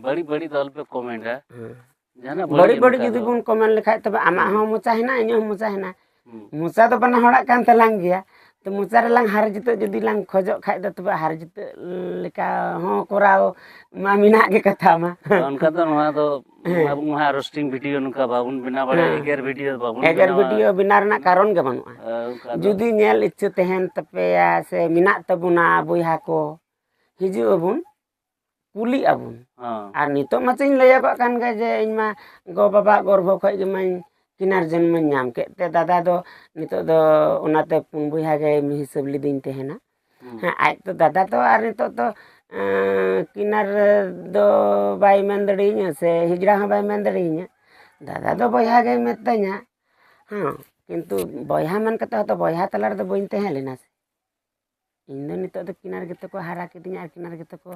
ᱵᱟᱹᱲᱤᱡ ᱵᱟᱹᱲᱤᱡ ᱫᱚ ᱟᱞᱚᱯᱮ ᱠᱚᱢᱮᱱᱴᱟ᱾ ᱦᱮᱸ᱾ ᱡᱟᱦᱟᱱᱟᱜ ᱵᱟᱹᱲᱤᱡ ᱵᱟᱹᱲᱤᱡ ᱵᱟᱹᱲᱤᱡ ᱞᱮᱠᱟ ᱡᱩᱫᱤ ᱫᱚ᱾ ᱵᱚᱱ ᱠᱚᱢᱮᱱᱴ ᱞᱮᱠᱷᱟᱡ, ᱛᱚᱵᱮ ᱟᱢᱟᱜ ᱦᱩᱸ᱾ ᱦᱚᱸ ᱢᱚᱪᱟ ᱦᱮᱱᱟᱜᱼᱟ, ᱤᱧᱟᱹᱜ ᱦᱚᱸ ᱢᱚᱪᱟ ᱦᱮᱱᱟᱜᱼᱟ᱾ ᱦᱩᱸ᱾ ᱢᱚᱪᱟ ᱫᱚ ᱵᱟᱱᱟ ᱦᱚᱲᱟᱜ ᱠᱟᱱ ᱛᱟᱞᱟᱝ ᱜᱮᱭᱟ᱾ ᱛᱚ ᱢᱚᱪᱟ ᱨᱮᱞᱟᱝ ᱦᱟᱨ ᱡᱤᱛᱟᱹᱜ ᱡᱩᱫᱤ ᱞᱟᱝ ᱠᱷᱚᱡᱚᱜ ᱠᱷᱟᱡ ᱫᱚ, ᱛᱚᱵᱮ ᱦᱟᱨ ᱡᱤᱛᱟᱹᱜ ᱞᱮᱠᱟ ᱦᱚᱸ ᱠᱚᱨᱟᱣ ᱢᱟ ᱢᱮᱱᱟᱜ ᱜᱮ ᱠᱟᱛᱷᱟ ᱢᱟ᱾ ᱚᱱᱠᱟ ᱫᱚ ᱱᱚᱣᱟ ᱫᱚ ᱦᱮᱸ᱾ ᱟᱵᱚ ᱢᱟ ᱦᱟᱸᱜ roasting video ᱱᱚᱝᱠᱟ ᱵᱟᱵᱚᱱ ᱵᱮᱱᱟᱣ ᱵᱟᱲᱟᱭᱟ, ᱦᱮᱸ᱾ ᱮᱜᱮᱨ video ᱫᱚ ᱵᱟᱵᱚᱱ ᱮᱜᱮᱨ ᱵᱮᱱᱟᱣᱟ᱾ Video ᱵᱮᱱᱟᱣ ᱨᱮᱱᱟᱜ ᱠᱟᱨᱚᱱ ᱜᱮ ᱵᱟᱹᱱᱩᱜᱼᱟ᱾ ᱦᱮᱸ, ᱚᱱᱠᱟ ᱫᱚ᱾ ᱡᱩᱫᱤ ᱧᱮᱞ ᱤᱪᱪᱷᱟᱹ ᱛᱟᱦᱮᱱ ᱛᱟᱯᱮᱭᱟ ᱥᱮ ᱢᱮᱱᱟᱜ ᱛᱟᱵᱚᱱᱟ ᱵᱚᱭᱦᱟ ᱠᱚ, ᱦᱤᱡᱩᱜ ᱟᱵᱚᱱ, ᱠᱩᱞᱤᱜ ᱟᱵᱚᱱ᱾ ᱦᱮᱸ᱾ ᱟᱨ ᱱᱤᱛᱚᱜ ᱢᱟᱪᱚᱧ ᱞᱟᱹᱭᱟᱜᱚᱜ ᱠᱟᱱ ᱜᱮ ᱡᱮ ᱤᱧ ᱢᱟ ᱜᱚ ᱵᱟᱵᱟ ᱜᱚᱨᱵᱷᱚ ᱠᱷᱚᱡ ᱜᱮ ᱢᱟᱧ ᱠᱤᱱᱟᱨ ᱡᱚᱱᱢᱚᱧ ᱧᱟᱢ ᱠᱮᱫ ᱛᱮ, ᱫᱟᱫᱟ ᱫᱚ ᱱᱤᱛᱚᱜ ᱫᱚ ᱚᱱᱟᱛᱮ ᱯᱩᱱ ᱵᱚᱭᱦᱟ ᱜᱮ ᱦᱤᱥᱟᱹᱵ ᱞᱤᱫᱤᱧ ᱛᱟᱦᱮᱱᱟ᱾ ᱦᱩᱸ᱾ ᱦᱮᱸ, ᱟᱡ ᱛᱚ ᱫᱟᱫᱟ ᱛᱚ ᱟᱨ ᱱᱤᱛᱚᱜ ᱫᱚ, ᱮᱸ, ᱠᱤᱱᱟᱨ ᱫᱚ ᱵᱟᱭ ᱢᱮᱱ ᱫᱟᱲᱮᱭᱟᱹᱧᱟ ᱥᱮ ᱦᱤᱡᱲᱟ ᱦᱚᱸ ᱵᱟᱭ ᱢᱮᱱ ᱫᱟᱲᱮᱭᱟᱹᱧᱟ᱾ ᱫᱟᱫᱟ ᱫᱚ ᱦᱩᱸ᱾ ᱵᱚᱭᱦᱟ ᱜᱮᱭ ᱢᱤᱛᱟᱹᱧᱟ᱾ ᱦᱮᱸ, ᱠᱤᱱᱛᱩ ᱵᱚᱭᱦᱟ ᱢᱮᱱ ᱠᱟᱛᱮ ᱦᱚᱸᱛᱚ ᱵᱚᱭᱦᱟ ᱛᱟᱞᱟ ᱨᱮᱫᱚ ᱵᱟᱹᱧ ᱛᱟᱦᱮᱸ ᱞᱮᱱᱟ ᱥᱮ᱾ ᱤᱧ ᱫᱚ ᱱᱤᱛᱚᱜ ᱫᱚ ᱠᱤᱱᱟᱨ ᱜᱮᱛᱚ ᱠᱚ ᱦᱟᱨᱟ ᱠᱤᱫᱤᱧᱟ ᱟᱨ ᱠᱤᱱᱟᱨ ᱜᱮᱛᱚ ᱠᱚ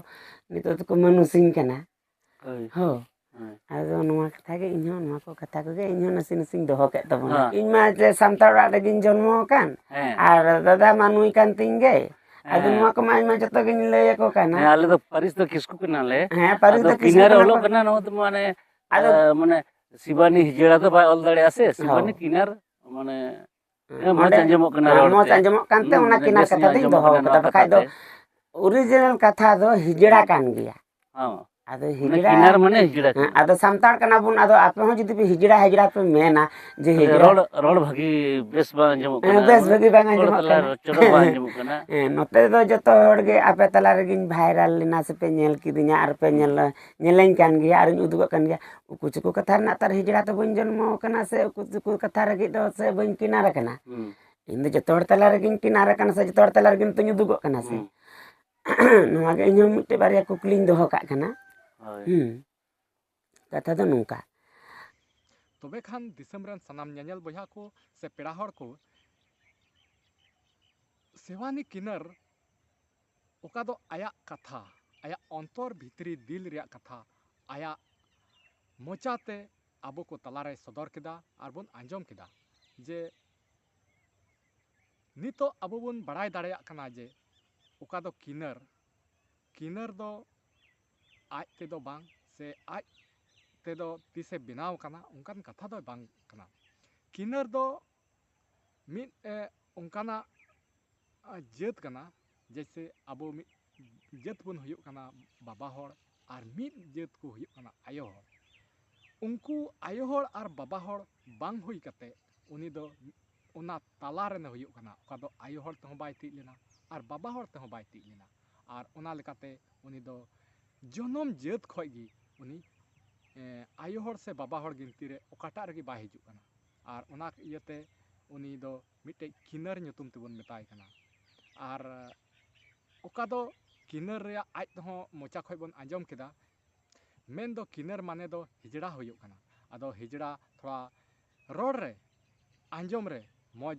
ᱱᱤᱛᱚᱜ ᱫᱚᱠᱚ ᱢᱟᱹᱱᱩᱥᱤᱧ ᱠᱟᱱᱟ᱾ ᱦᱳᱭ᱾ ᱦᱳ᱾ ᱦᱮᱸ᱾ ᱟᱫᱚ ᱱᱚᱣᱟ ᱠᱟᱛᱷᱟ ᱜᱮ ᱤᱧᱦᱚᱸ, ᱱᱚᱣᱟ ᱠᱚ ᱠᱟᱛᱷᱟ ᱠᱚᱜᱮ ᱤᱧᱦᱚᱸ ᱱᱟᱥᱮ ᱱᱟᱥᱮᱧ ᱫᱚᱦᱚ ᱠᱮᱫ ᱛᱟᱵᱚᱱᱟ᱾ ᱦᱮᱸ᱾ ᱤᱧ ᱢᱟ ᱡᱮ ᱥᱟᱱᱛᱟᱲ ᱚᱲᱟᱜ ᱨᱮᱜᱤᱧ ᱡᱚᱱᱢᱚ ᱟᱠᱟᱱ, ᱦᱮᱸ᱾ ᱟᱨ ᱫᱟᱫᱟ ᱢᱟ ᱱᱩᱭ ᱠᱟᱱ ᱛᱤᱧ ᱜᱮ᱾ ᱟᱫᱚ ᱦᱮᱸ᱾ ᱱᱚᱣᱟ ᱠᱚᱢᱟ ᱤᱧ ᱢᱟ ᱡᱚᱛᱚ ᱜᱤᱧ ᱞᱟᱹᱭ ᱟᱠᱚ ᱠᱟᱱᱟ᱾ ᱦᱮᱸ, ᱟᱞᱮ ᱫᱚ ᱯᱟᱹᱨᱤᱥ ᱫᱚ ᱠᱤᱥᱠᱩ ᱠᱟᱱᱟᱞᱮ᱾ ᱦᱮᱸ, ᱯᱟᱹᱨᱤᱥ ᱟᱫᱚ ᱫᱚ ᱠᱤᱥᱠᱩ ᱠᱤᱱᱟᱹᱨ ᱠᱟᱱᱟ ᱚᱞᱚᱜ ᱠᱚ᱾ ᱠᱟᱱᱟ, ᱱᱚᱣᱟ ᱫᱚ ᱢᱟᱱᱮ, ᱟᱫᱚ ᱟᱸ, ᱢᱟᱱᱮ ᱥᱤᱵᱟᱱᱤ ᱦᱤᱡᱲᱟ ᱫᱚ ᱵᱟᱭ ᱚᱞ ᱫᱟᱲᱮᱭᱟᱜᱼᱟ ᱥᱮ, ᱦᱳᱭ᱾ ᱥᱤᱵᱟᱱᱤ ᱠᱤᱱᱟᱹᱨ, ᱢᱟᱱᱮ, ᱦᱮᱸ, ᱦᱮᱸ, ᱢᱚᱡᱽ ᱚᱸᱰᱮ, ᱟᱸᱡᱚᱢᱚᱜ ᱠᱟᱱᱟ ᱦᱮᱸ, ᱨᱚᱲ ᱢᱚᱡᱽ ᱛᱮ᱾ ᱟᱸᱡᱚᱢᱚᱜ ᱠᱟᱱᱛᱮ ᱦᱩᱸ, ᱚᱱᱟ ᱢᱟᱱᱮ ᱠᱤᱱᱟᱨ ᱵᱮᱥ ᱠᱟᱛᱷᱟ ᱧᱚᱜ ᱫᱚᱧ ᱟᱸᱡᱚᱢᱚᱜ ᱫᱚᱦᱚ ᱠᱟᱱᱟ ᱠᱟᱫᱟ, ᱱᱚᱣᱟ ᱵᱟᱠᱷᱟᱡ ᱠᱟᱛᱷᱟ ᱫᱚ ᱛᱮ᱾ Original ᱠᱟᱛᱷᱟ ᱫᱚ ᱦᱤᱡᱲᱟ ᱠᱟᱱ ᱜᱮᱭᱟ᱾ ᱦᱚᱸ᱾ ᱟᱫᱚ ᱢᱟᱱᱮ ᱦᱤᱡᱲᱟ ᱠᱤᱱᱟᱨ ᱢᱟᱱᱮ ᱦᱤᱡᱲᱟ ᱦᱮᱸ, ᱠᱟᱱᱟ᱾ ᱟᱫᱚ ᱥᱟᱱᱛᱟᱲ ᱠᱟᱱᱟ ᱵᱚᱱ, ᱟᱫᱚ ᱟᱯᱮ ᱦᱚᱸ ᱡᱩᱫᱤ ᱯᱮ ᱦᱤᱡᱲᱟ, ᱦᱤᱡᱲᱟ ᱯᱮ ᱢᱮᱱᱟ, ᱡᱮ ᱛᱟᱦᱞᱮ ᱦᱤᱡᱲᱟ ᱨᱚᱲ, ᱨᱚᱲ ᱵᱷᱟᱹᱜᱤ ᱵᱮᱥ ᱵᱟᱝ ᱟᱸᱡᱚᱢᱚᱜ ᱦᱮᱸ, ᱠᱟᱱᱟ᱾ ᱵᱮᱥ ᱵᱷᱟᱹᱜᱤ ᱵᱟᱝ ᱦᱚᱲ ᱟᱸᱡᱚᱢᱚᱜ ᱛᱟᱞᱟ ᱠᱟᱱᱟ᱾ ᱨᱮ ᱪᱚᱨᱚᱠ ᱵᱟᱝ ᱟᱸᱡᱚᱢᱚᱜ ᱠᱟᱱᱟ᱾ ᱦᱮᱸ, ᱱᱚᱛᱮ ᱫᱚ ᱡᱚᱛᱚ ᱦᱚᱲ ᱜᱮ ᱟᱯᱮ ᱛᱟᱞᱟ ᱨᱮᱜᱤᱧ viral ᱞᱮᱱᱟ, ᱥᱮᱯᱮ ᱧᱮᱞ ᱠᱤᱫᱤᱧᱟ, ᱟᱨ ᱯᱮ ᱦᱩᱸ᱾ ᱧᱮᱞ, ᱧᱮᱞᱮᱧ ᱠᱟᱱ ᱜᱮᱭᱟ, ᱟᱨᱤᱧ ᱩᱫᱩᱜᱚᱜ ᱠᱟᱱ ᱜᱮᱭᱟ᱾ ᱩᱠᱩ ᱪᱩᱠᱩ ᱠᱟᱛᱷᱟ ᱨᱮᱱᱟᱜ ᱛᱟᱨ ᱦᱤᱡᱲᱟ ᱛᱮ ᱵᱟᱹᱧ ᱡᱚᱱᱢᱚ ᱟᱠᱟᱱᱟ, ᱥᱮ ᱩᱠᱩ ᱪᱩᱠᱩ ᱠᱟᱛᱷᱟ ᱨᱮᱜᱮ ᱫᱚ ᱥᱮ ᱵᱟᱹᱧ ᱠᱤᱱᱟᱨ ᱟᱠᱟᱱᱟ᱾ ᱦᱩᱸ᱾ ᱤᱧ ᱫᱚ ᱡᱚᱛᱚ ᱦᱚᱲ ᱛᱟᱞᱟ ᱨᱮᱜᱤᱧ ᱠᱤᱱᱟᱨ ᱟᱠᱟᱱᱟ, ᱥᱮ ᱡᱚᱛᱚ ᱦᱚᱲ ᱛᱟᱞᱟ ᱨᱮᱜᱮ ᱱᱤᱛᱚᱜ ᱤᱧ ᱩᱫᱩᱜᱚᱜ ᱠᱟᱱᱟ ᱥᱮ᱾ ᱦᱩᱸ᱾ ᱱᱚᱣᱟ ᱜᱮ ᱤᱧᱦᱚᱸ ᱢᱤᱫᱴᱮᱡ ᱵᱟᱨᱭᱟ ᱠᱩᱠᱞᱤᱧ ᱫᱚᱦᱚ ᱠᱟᱜ ᱠᱟᱱᱟ᱾ ᱦᱳᱭ᱾ ᱦᱩᱸ᱾ ᱠᱟᱛᱷᱟ ᱫᱚ ᱱᱚᱝᱠᱟ᱾ ᱛᱚᱵᱮ ᱠᱷᱟᱱ ᱫᱤᱥᱚᱢ ᱨᱮᱱ ᱥᱟᱱᱟᱢ ᱧᱮᱧᱮᱞ ᱵᱚᱭᱦᱟ ᱠᱚ ᱥᱮ ᱯᱮᱲᱟ ᱦᱚᱲ ᱠᱚ, ᱥᱮᱣᱟᱱᱤ ᱠᱤᱱᱟᱹᱨ ᱚᱠᱟ ᱫᱚ ᱟᱭᱟᱜ ᱠᱟᱛᱷᱟ, ᱟᱭᱟᱜ ᱚᱱᱛᱚᱨ ᱵᱷᱤᱛᱨᱤ ᱫᱤᱞ ᱨᱮᱭᱟᱜ ᱠᱟᱛᱷᱟ, ᱟᱭᱟᱜ ᱢᱚᱪᱟᱛᱮ ᱟᱵᱚ ᱠᱚ ᱛᱟᱞᱟᱨᱮᱭ ᱥᱚᱫᱚᱨ ᱠᱮᱫᱟ ᱟᱨ ᱵᱚᱱ ᱟᱸᱡᱚᱢ ᱠᱮᱫᱟ ᱡᱮ ᱱᱤᱛᱚᱜ ᱟᱵᱚ ᱵᱚᱱ ᱵᱟᱲᱟᱭ ᱫᱟᱲᱮᱭᱟᱜ ᱠᱟᱱᱟ ᱡᱮ ᱚᱠᱟ ᱫᱚ ᱠᱤᱱᱟᱹᱨ, ᱠᱤᱱᱟᱹᱨ ᱫᱚ ᱟᱡ ᱛᱮᱫᱚ ᱵᱟᱝ, ᱥᱮ ᱟᱡ ᱛᱮᱫᱚ ᱛᱤᱥᱮ ᱵᱮᱱᱟᱣ ᱠᱟᱱᱟ, ᱚᱱᱠᱟᱱ ᱠᱟᱛᱷᱟ ᱫᱚ ᱵᱟᱝ ᱠᱟᱱᱟ᱾ ᱠᱤᱱᱟᱹᱨ ᱫᱚ ᱢᱤᱫ, ᱮ, ᱚᱱᱠᱟᱱᱟᱜ, ᱟ, ᱡᱟᱹᱛ ᱠᱟᱱᱟ, ᱡᱮᱭᱥᱮ ᱟᱵᱚ ᱢᱤᱫ ᱡᱟᱹᱛ ᱵᱚᱱ ᱦᱩᱭᱩᱜ ᱠᱟᱱᱟ ᱵᱟᱵᱟ ᱦᱚᱲ, ᱟᱨ ᱢᱤᱫ ᱡᱟᱹᱛ ᱠᱚ ᱦᱩᱭᱩᱜ ᱠᱟᱱᱟ ᱟᱭᱳ ᱦᱚᱲ᱾ ᱩᱱᱠᱩ ᱟᱭᱳ ᱦᱚᱲ ᱟᱨ ᱵᱟᱵᱟ ᱦᱚᱲ ᱵᱟᱝ ᱦᱩᱭ ᱠᱟᱛᱮ ᱩᱱᱤ ᱫᱚ ᱚᱱᱟ ᱛᱟᱞᱟ ᱨᱮᱱᱮ ᱦᱩᱭᱩᱜ ᱠᱟᱱᱟ, ᱚᱠᱟ ᱫᱚ ᱟᱭᱳ ᱦᱚᱲ ᱛᱮᱦᱚᱸ ᱵᱟᱭ ᱛᱤᱡ ᱞᱮᱱᱟ ᱟᱨ ᱵᱟᱵᱟ ᱦᱚᱲ ᱛᱮᱦᱚᱸ ᱵᱟᱭ ᱛᱤᱡ ᱞᱮᱱᱟ᱾ ᱟᱨ ᱚᱱᱟ ᱞᱮᱠᱟᱛᱮ ᱩᱱᱤ ᱫᱚ ᱡᱚᱱᱚᱢ ᱡᱟᱹᱛ ᱠᱷᱚᱡ ᱜᱮ ᱩᱱᱤ, ᱮ, ᱟᱭᱳ ᱦᱚᱲ ᱥᱮ ᱵᱟᱵᱟ ᱦᱚᱲ ᱜᱤᱱᱛᱤ ᱨᱮ ᱚᱠᱟᱴᱟᱜ ᱨᱮᱜᱮ ᱵᱟᱭ ᱦᱤᱡᱩᱜ ᱠᱟᱱᱟ᱾ ᱟᱨ ᱚᱱᱟ ᱤᱭᱟᱹᱛᱮ ᱩᱱᱤ ᱫᱚ ᱢᱤᱫᱴᱮᱡ ᱠᱤᱱᱟᱹᱨ ᱧᱩᱛᱩᱢ ᱛᱮᱵᱚᱱ ᱢᱮᱛᱟᱭ ᱠᱟᱱᱟ᱾ ᱟᱨ ᱚᱠᱟ ᱫᱚ ᱠᱤᱱᱟᱹᱨ ᱨᱮᱭᱟᱜ ᱟᱡ ᱛᱮᱦᱚᱸ ᱢᱚᱪᱟ ᱠᱷᱚᱡ ᱵᱚᱱ ᱟᱸᱡᱚᱢ ᱠᱮᱫᱟ, ᱢᱮᱱ ᱫᱚ ᱠᱤᱱᱟᱹᱨ ᱢᱟᱱᱮ ᱫᱚ ᱦᱤᱡᱲᱟ ᱦᱩᱭᱩᱜ ᱠᱟᱱᱟ᱾ ᱟᱫᱚ ᱦᱤᱡᱲᱟ ᱛᱷᱚᱲᱟ ᱨᱚᱲ ᱨᱮ, ᱟᱸᱡᱚᱢ ᱨᱮ ᱢᱚᱡᱽ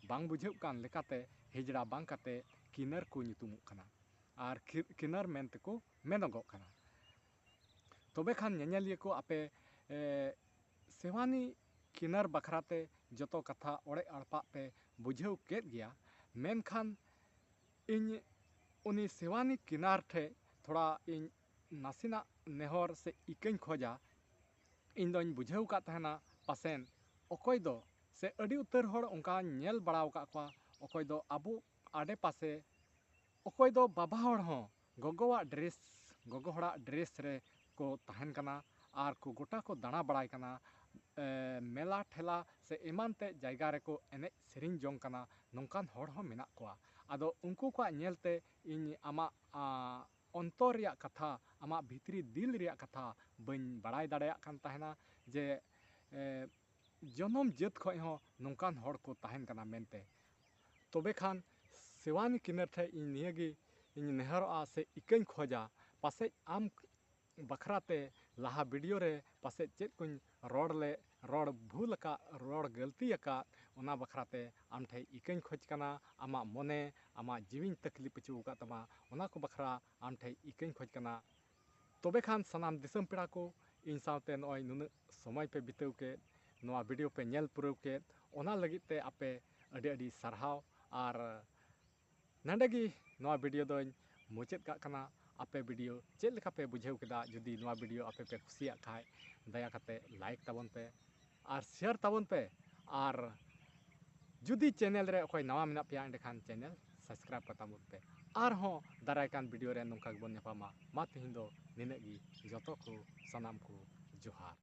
ᱵᱟᱝ ᱵᱩᱡᱷᱟᱹᱜ ᱠᱟᱱ ᱞᱮᱠᱟᱛᱮ ᱦᱤᱡᱲᱟ ᱵᱟᱝ ᱠᱟᱛᱮ ᱠᱤᱱᱟᱹᱨ ᱠᱚ ᱧᱩᱛᱩᱢᱚᱜ ᱠᱟᱱᱟ ᱟᱨ ᱠᱤ-, ᱠᱤᱱᱟᱹᱨ ᱢᱮᱱ ᱛᱮᱠᱚ ᱢᱮᱱᱚᱜᱚᱜ ᱠᱟᱱᱟ᱾ ᱛᱚᱵᱮ ᱠᱷᱟᱱ ᱧᱮᱧᱮᱞᱤᱭᱟᱹ ᱠᱚ ᱟᱯᱮ, ᱮ, ᱥᱮᱣᱟᱱᱤ ᱠᱤᱱᱟᱨ ᱵᱟᱠᱷᱨᱟ ᱛᱮ ᱡᱚᱛᱚ ᱠᱟᱛᱷᱟ ᱚᱲᱮᱡ ᱟᱲᱯᱟᱜ ᱯᱮ ᱵᱩᱡᱷᱟᱹᱣ ᱠᱮᱫ ᱜᱮᱭᱟ, ᱢᱮᱱᱠᱷᱟᱱ ᱤᱧ ᱩᱱᱤ ᱥᱮᱣᱟᱱᱤ ᱠᱤᱱᱟᱨ ᱴᱷᱮᱡ ᱛᱷᱚᱲᱟ ᱤᱧ ᱱᱟᱥᱮᱱᱟᱜ ᱱᱮᱦᱚᱨ ᱥᱮ ᱤᱠᱟᱹᱧ ᱠᱷᱚᱡᱟ᱾ ᱤᱧ ᱫᱚᱧ ᱵᱩᱡᱷᱟᱹᱣ ᱠᱟᱫ ᱛᱟᱦᱮᱱᱟ ᱯᱟᱥᱮᱱ ᱚᱠᱚᱭ ᱫᱚ, ᱥᱮ ᱟᱹᱰᱤ ᱩᱛᱟᱹᱨ ᱦᱚᱲ ᱚᱱᱠᱟᱧ ᱧᱮᱞ ᱵᱟᱲᱟ ᱟᱠᱟᱫ ᱠᱚᱣᱟ, ᱚᱠᱚᱭ ᱫᱚ ᱟᱵᱚ ᱟᱰᱮ ᱯᱟᱥᱮ, ᱚᱠᱚᱭ ᱫᱚ ᱵᱟᱵᱟ ᱦᱚᱲ ᱦᱚᱸ ᱜᱚᱜᱚᱣᱟᱜ dress, ᱜᱚᱜᱚ ᱦᱚᱲᱟᱜ dress ᱨᱮ ᱠᱚ ᱛᱟᱦᱮᱱ ᱠᱟᱱᱟ ᱟᱨ ᱠᱚ ᱜᱚᱴᱟ ᱠᱚ ᱫᱟᱬᱟ ᱵᱟᱲᱟᱭ ᱠᱟᱱᱟ, ᱮ, ᱢᱮᱞᱟ ᱴᱷᱮᱞᱟ ᱥᱮ ᱮᱢᱟᱱ ᱛᱮ ᱡᱟᱭᱜᱟ ᱨᱮᱠᱚ ᱮᱱᱮᱡ ᱥᱮᱨᱮᱧ ᱡᱚᱝ ᱠᱟᱱᱟ, ᱱᱚᱝᱠᱟᱱ ᱦᱚᱲ ᱦᱚᱸ ᱢᱮᱱᱟᱜ ᱠᱚᱣᱟ᱾ ᱟᱫᱚ ᱩᱱᱠᱩ ᱠᱚᱣᱟᱜ ᱧᱮᱞᱛᱮ ᱤᱧ ᱟᱢᱟᱜ, ᱟ, ᱚᱱᱛᱚᱨ ᱨᱮᱭᱟᱜ ᱠᱟᱛᱷᱟ, ᱟᱢᱟᱜ ᱵᱷᱤᱛᱨᱤ ᱫᱤᱞ ᱨᱮᱭᱟᱜ ᱠᱟᱛᱷᱟ ᱵᱟᱹᱧ ᱵᱟᱲᱟᱭ ᱫᱟᱲᱮᱭᱟᱜ ᱠᱟᱱ ᱛᱟᱦᱮᱱᱟ ᱡᱮ, ᱮ, ᱡᱚᱱᱚᱢ ᱡᱟᱹᱛ ᱠᱷᱚᱱ ᱦᱚᱸ ᱱᱚᱝᱠᱟᱱ ᱦᱚᱲ ᱠᱚ ᱛᱟᱦᱮᱱ ᱠᱟᱱᱟ ᱢᱮᱱᱛᱮ᱾ ᱛᱚᱵᱮ ᱠᱷᱟᱱ ᱥᱮᱣᱟᱱᱤ ᱠᱤᱱᱟᱨ ᱴᱷᱮᱱ ᱤᱧ ᱱᱤᱭᱟᱹᱜᱮ ᱤᱧ ᱱᱮᱦᱚᱨᱚᱜᱼᱟ ᱥᱮ ᱤᱠᱟᱹᱧ ᱠᱷᱚᱡᱟ, ᱯᱟᱥᱮᱡ ᱟᱢ ᱵᱟᱠᱷᱨᱟ ᱛᱮ ᱞᱟᱦᱟ video ᱨᱮ ᱯᱟᱥᱮᱡ ᱪᱮᱫ ᱠᱚᱧ ᱨᱚᱲ ᱞᱮ, ᱨᱚᱲ ᱵᱷᱩᱞ ᱟᱠᱟᱫ, ᱨᱚᱲ ᱜᱟᱹᱞᱛᱤ ᱟᱠᱟᱫ, ᱚᱱᱟ ᱵᱟᱠᱷᱨᱟ ᱛᱮ ᱟᱢ ᱴᱷᱮᱱ ᱤᱠᱟᱹᱧ ᱠᱷᱚᱡᱽ ᱠᱟᱱᱟ᱾ ᱟᱢᱟᱜ ᱢᱚᱱᱮ, ᱟᱢᱟᱜ ᱡᱤᱣᱤᱧ ᱛᱟᱹᱠᱞᱤᱯ ᱦᱚᱪᱚ ᱟᱠᱟᱫ ᱛᱟᱢᱟ, ᱚᱱᱟ ᱠᱚ ᱵᱟᱠᱷᱨᱟ ᱟᱢ ᱴᱷᱮᱱ ᱤᱠᱟᱹᱧ ᱠᱷᱚᱡᱽ ᱠᱟᱱᱟ᱾ ᱛᱚᱵᱮ ᱠᱷᱟᱱ ᱥᱟᱱᱟᱢ ᱫᱤᱥᱚᱢ ᱯᱮᱲᱟ ᱠᱚ, ᱤᱧ ᱥᱟᱶᱛᱮ ᱱᱚᱜᱼᱚᱭ ᱱᱩᱱᱟᱹᱜ ᱥᱚᱢᱚᱭ ᱯᱮ ᱵᱤᱛᱟᱹᱣ ᱠᱮᱫ, ᱱᱚᱣᱟ video ᱯᱮ ᱧᱮᱞ ᱯᱩᱨᱟᱹᱣ ᱠᱮᱫ, ᱚᱱᱟ ᱞᱟᱹᱜᱤᱫ ᱛᱮ ᱟᱯᱮ ᱟᱹᱰᱤ ᱟᱹᱰᱤ ᱥᱟᱨᱦᱟᱣ᱾ ᱟᱨ ᱱᱚᱸᱰᱮ ᱜᱮ ᱱᱚᱣᱟ video ᱫᱚᱧ ᱢᱩᱪᱟᱹᱫ ᱠᱟᱜ ᱠᱟᱱᱟ᱾ ᱟᱯᱮ video ᱪᱮᱫ ᱞᱮᱠᱟ ᱯᱮ ᱵᱩᱡᱷᱟᱹᱣ ᱠᱮᱫᱟ? ᱡᱩᱫᱤ ᱱᱚᱣᱟ video ᱟᱯᱮ ᱯᱮ ᱠᱩᱥᱤᱭᱟᱜ ᱠᱷᱟᱡ, ᱫᱟᱭᱟ ᱠᱟᱛᱮ like ᱛᱟᱵᱚᱱ ᱯᱮ ᱟᱨ share ᱛᱟᱵᱚᱱ ᱯᱮ᱾ ᱟᱨ ᱡᱩᱫᱤ channel ᱨᱮ ᱚᱠᱚᱭ ᱱᱟᱣᱟ ᱢᱮᱱᱟᱜ ᱯᱮᱭᱟ, ᱮᱸᱰᱮᱠᱷᱟᱱ channel subscribe ᱠᱟᱛᱟᱵᱚᱱ ᱯᱮ᱾ ᱟᱨᱦᱚᱸ ᱫᱟᱨᱟᱭ ᱠᱟᱱ video ᱨᱮ ᱱᱚᱝᱠᱟ ᱜᱮᱵᱚᱱ ᱧᱟᱯᱟᱢᱟ᱾ ᱢᱟ ᱛᱮᱦᱮᱧ ᱫᱚ ᱱᱤᱱᱟᱹᱜ ᱜᱮ᱾ ᱡᱚᱛᱚ ᱠᱚ, ᱥᱟᱱᱟᱢ ᱠᱚ ᱡᱚᱦᱟᱨ᱾